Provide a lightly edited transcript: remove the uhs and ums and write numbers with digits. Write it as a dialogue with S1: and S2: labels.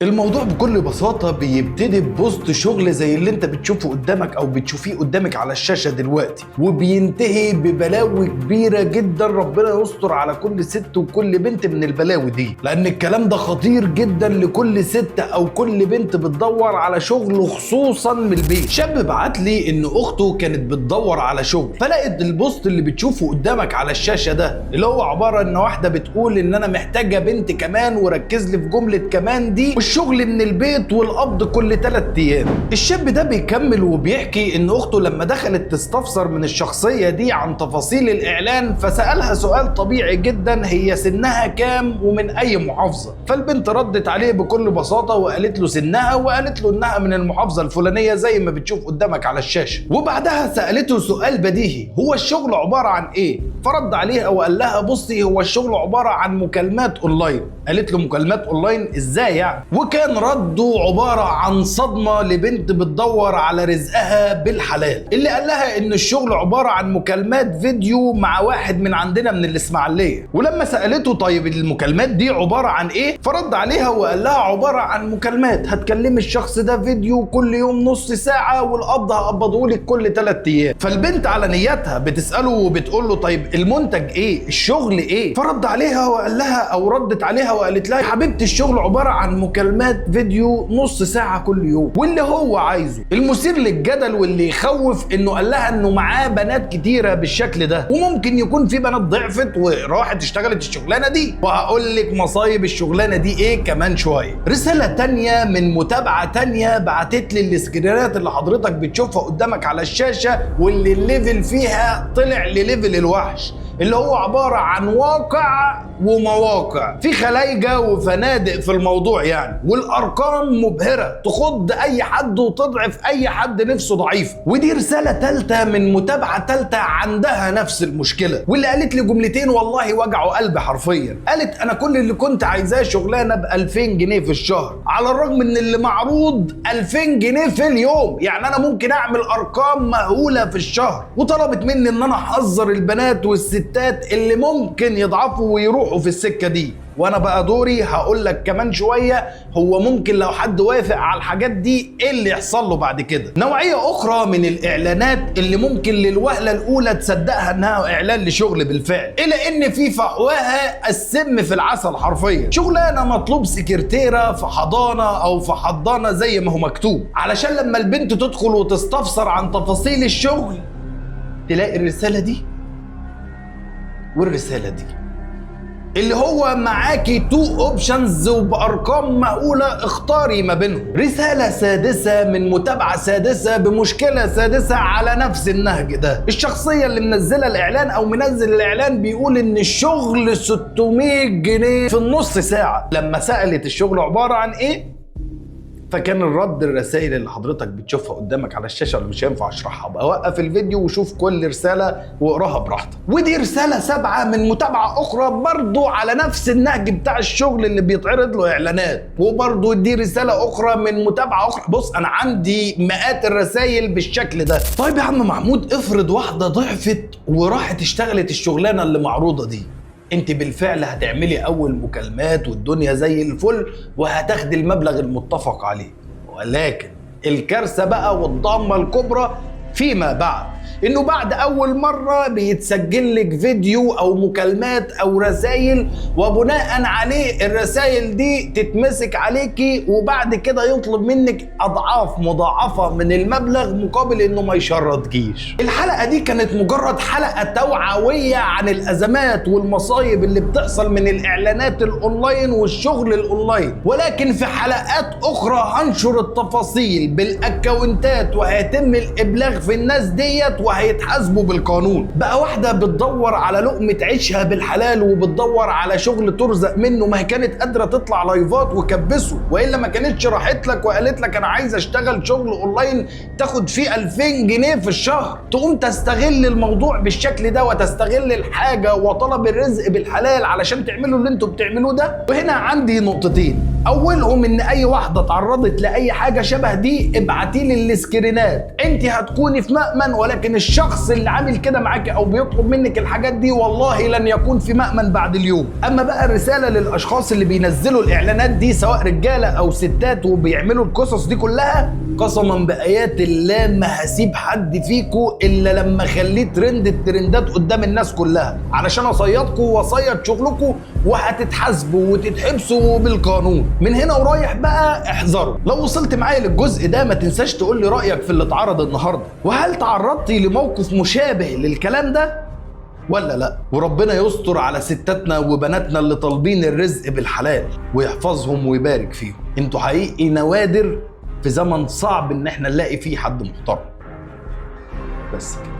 S1: الموضوع بكل بساطة بيبتدي ب post شغل زي اللي انت بتشوفه قدامك او بتشوفيه قدامك على الشاشة دلوقتي، وبينتهي ببلاوي كبيرة جدا. ربنا يستر على كل ست وكل بنت من البلاوي دي، لان الكلام ده خطير جدا لكل ست او كل بنت بتدور على شغل، خصوصا من البيت. شاب بعت لي ان اخته كانت بتدور على شغل، فلقت ال post اللي بتشوفه قدامك على الشاشة ده، اللي هو عبارة ان واحدة بتقول ان انا محتاجة بنت كمان، وركز لي في جملة كمان دي، والشغل من البيت والقبض كل 3 ايام. الشاب ده بيكمل وبيحكي ان اخته لما دخلت تستفسر من الشخصية دي عن تفاصيل الاعلان، فسألها سؤال طبيعي جدا، هي سنها كام ومن اي محافظة؟ فالبنت ردت عليه بكل بساطة وقالت له سنها، وقالت له انها من المحافظة الفلانية زي ما بتشوف قدامك على الشاشة. وبعدها سألته سؤال بديهي، هو الشغل عبارة عن ايه؟ فرد عليها وقال لها بصي، هو الشغل عبارة عن مكالمات اونلاين. قالت له مكالمات اونلاين ازاي يعني؟ وكان رده عبارة عن صدمة لبنت بتدور على رزقها بالحلال، اللي قال لها ان الشغل عبارة عن مكالمات فيديو مع واحد من عندنا من الاسماعيلية. ولما سألته طيب المكالمات دي عبارة عن ايه؟ فرد عليها وقال لها عبارة عن مكالمات، هتكلمي الشخص ده فيديو كل يوم نص ساعة، والقبض هقبضهولك كل 3 ايام. فالبنت على نيتها بتسأله وبتقول له طيب المنتج ايه؟ الشغل ايه؟ فرد عليها وقال لها، او ردت عليها وقالت لها حبيبتي الشغل عبارة عن مكالمات فيديو نص ساعة كل يوم. واللي هو عايزه المثير للجدل واللي يخوف انه قال لها انه معاه بنات كتيرة بالشكل ده، وممكن يكون في بنات ضعفت وراحت اشتغلت الشغلانة دي، وهقول لك مصايب الشغلانة دي ايه كمان شوية. رسالة تانية من متابعة تانية بعتت لي السكرينات اللي حضرتك بتشوفها قدامك على الشاشة، واللي ال level فيها طلع ل level الوحش، اللي هو عبارة عن واقع ومواقع في خلايجة وفنادق في الموضوع يعني، والأرقام مبهرة تخض أي حد وتضعف أي حد نفسه ضعيف. ودي رسالة تالتة من متابعة تالتة عندها نفس المشكلة، واللي قالت لي جملتين والله وجعوا قلبي حرفيا. قالت أنا كل اللي كنت عايزاه شغلانة ب 2000 جنيه في الشهر، على الرغم إن اللي معروض 2000 جنيه في اليوم، يعني أنا ممكن أعمل أرقام مهولة في الشهر. وطلبت مني إن أنا أحذر البنات والستات اللي ممكن يضعفوا ويروحوا في السكة دي. وانا بقى دوري هقول لك كمان شوية هو ممكن لو حد وافق على الحاجات دي ايه اللي يحصل له بعد كده. نوعية اخرى من الاعلانات اللي ممكن للوهلة الاولى تصدقها انها اعلان لشغل بالفعل، الى ان في فحواها السم في العسل حرفيا. شغلانة مطلوب سكرتيره في حضانة او في حضانة زي ما هو مكتوب، علشان لما البنت تدخل وتستفسر عن تفاصيل الشغل تلاقي الرسالة دي والرسالة دي، اللي هو معاكي two options وبارقام مهولة اختاري ما بينهم. رسالة سادسة من متابعه سادسة بمشكلة سادسة على نفس النهج ده. الشخصية اللي منزله الاعلان او منزل الاعلان بيقول ان الشغل 600 جنيه في النص ساعة. لما سالت الشغل عبارة عن ايه، فكان الرد الرسائل اللي حضرتك بتشوفها قدامك على الشاشة، اللي مش هينفع اشرحها بقى، وقف الفيديو وشوف كل رسالة واقراها براحتك. ودي رسالة سابعه من متابعه اخرى برضو على نفس النهج بتاع الشغل اللي بيتعرض له اعلانات، وبرضو دي رسالة اخرى من متابعه اخرى. بص انا عندي مئات الرسائل بالشكل ده. طيب يا عم محمود، افرض واحدة ضعفت وراحت اشتغلت الشغلانة اللي معروضة دي، انت بالفعل هتعملي اول مكالمات والدنيا زي الفل وهتاخدي المبلغ المتفق عليه، ولكن الكارثة بقى والضامه الكبرى فيما بعد، انه بعد اول مرة بيتسجل لك فيديو او مكالمات او رسائل، وبناء عليه الرسائل دي تتمسك عليكي، وبعد كده يطلب منك اضعاف مضاعفه من المبلغ مقابل انه ما يشردكيش. الحلقة دي كانت مجرد حلقة توعوية عن الازمات والمصايب اللي بتحصل من الاعلانات الاونلاين والشغل الاونلاين، ولكن في حلقات اخرى هنشر التفاصيل بالاكونتات وهيتم الابلاغ في الناس ديت وهيتحاسبوا بالقانون. بقى واحدة بتدور على لقمة عيشها بالحلال وبتدور على شغل ترزق منه، ما هي كانت قادرة تطلع لايفات وكبسه، والا ما كانتش راحت لك وقالت لك انا عايزه اشتغل شغل اونلاين تاخد فيه 2000 جنيه في الشهر. تقوم تستغل الموضوع بالشكل ده وتستغل الحاجة وطلب الرزق بالحلال علشان تعملوا اللي انتوا بتعملوه ده. وهنا عندي نقطتين. اولهم ان اي واحدة اتعرضت لاي حاجة شبه دي ابعتي لي السكرينات، انت هتكوني في مأمن، ولكن الشخص اللي عامل كده معاكي او بيطلب منك الحاجات دي والله لن يكون في مأمن بعد اليوم. اما بقى الرسالة للاشخاص اللي بينزلوا الاعلانات دي سواء رجاله او ستات وبيعملوا القصص دي كلها، قسما بايات الله ما هسيب حد فيكو الا لما اخليه ترند الترندات قدام الناس كلها، علشان اصيدكوا واصيد شغلكوا، وهتتحاسبوا وتتحبسوا بالقانون. من هنا ورايح بقى احذروا. لو وصلت معايا للجزء ده ما تنساش تقول لي رايك في اللي اتعرض النهارده، وهل تعرضتي لموقف مشابه للكلام ده ولا لا؟ وربنا يستر على ستاتنا وبناتنا اللي طالبين الرزق بالحلال، ويحفظهم ويبارك فيهم. انتوا حقيقي نوادر في زمن صعب ان احنا نلاقي فيه حد محترم. بس كده.